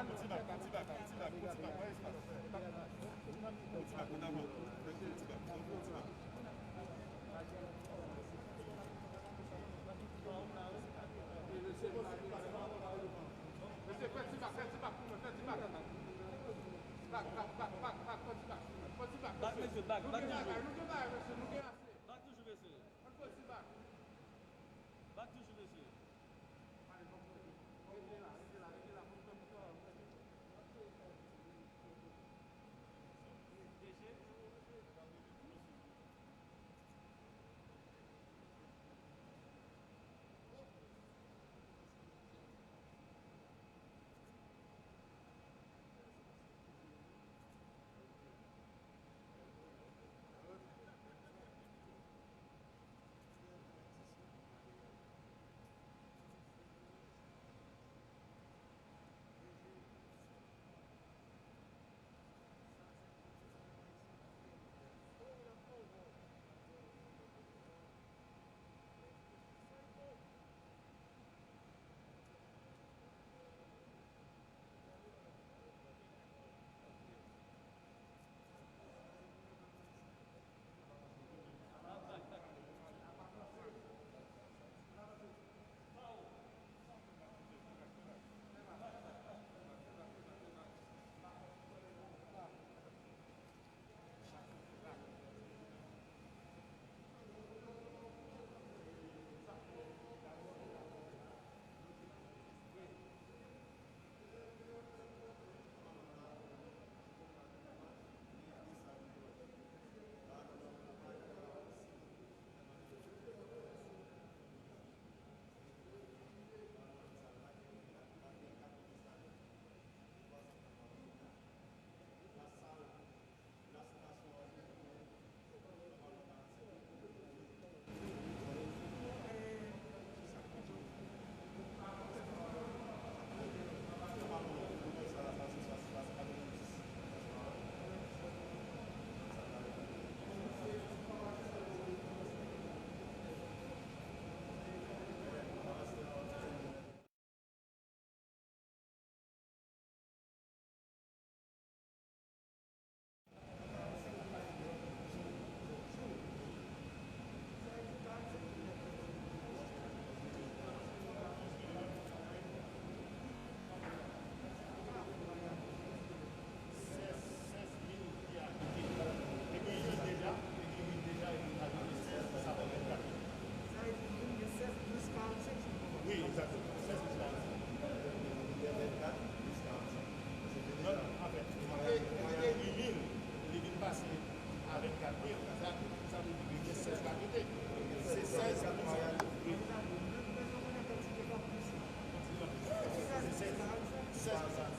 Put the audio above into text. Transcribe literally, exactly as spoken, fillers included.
Ti bak, ti bak, ti bak, ti bak, pa espas. Ti bak, an avan. Ti bak, ti bak. Mesye, fè ti bak, fè ti bak pou mwen, fè ti bak. Bak, bak, bak, bak, bak, fè ti bak pou mwen, fè ti bak. Bak, mesye, bak, bak toujou. Nou gen bagay, nou gen bagay, mesye, nou gen ase. Bak toujou, mesye. Ann fè ti bak. Bak toujou, mesye. Sèz, sèz mil ki abite. Te gen uit deja, te gen uit deja, epi nou ajoute sèz, sa fè vennkat. Sa vle di nou gen sèz plis karannsenk sou konpòtman. Wi, egzakteman. Sèz plis karannsenk. Gen vennkat plis karannsenk. Non, non, anfèt, li te, li te uit mil, li vin pase a vennkat mil, sa, sa vle di ke gen sèz k ap rete. Se sèz plis, wi. Se sèz, sèz plis karannsenk.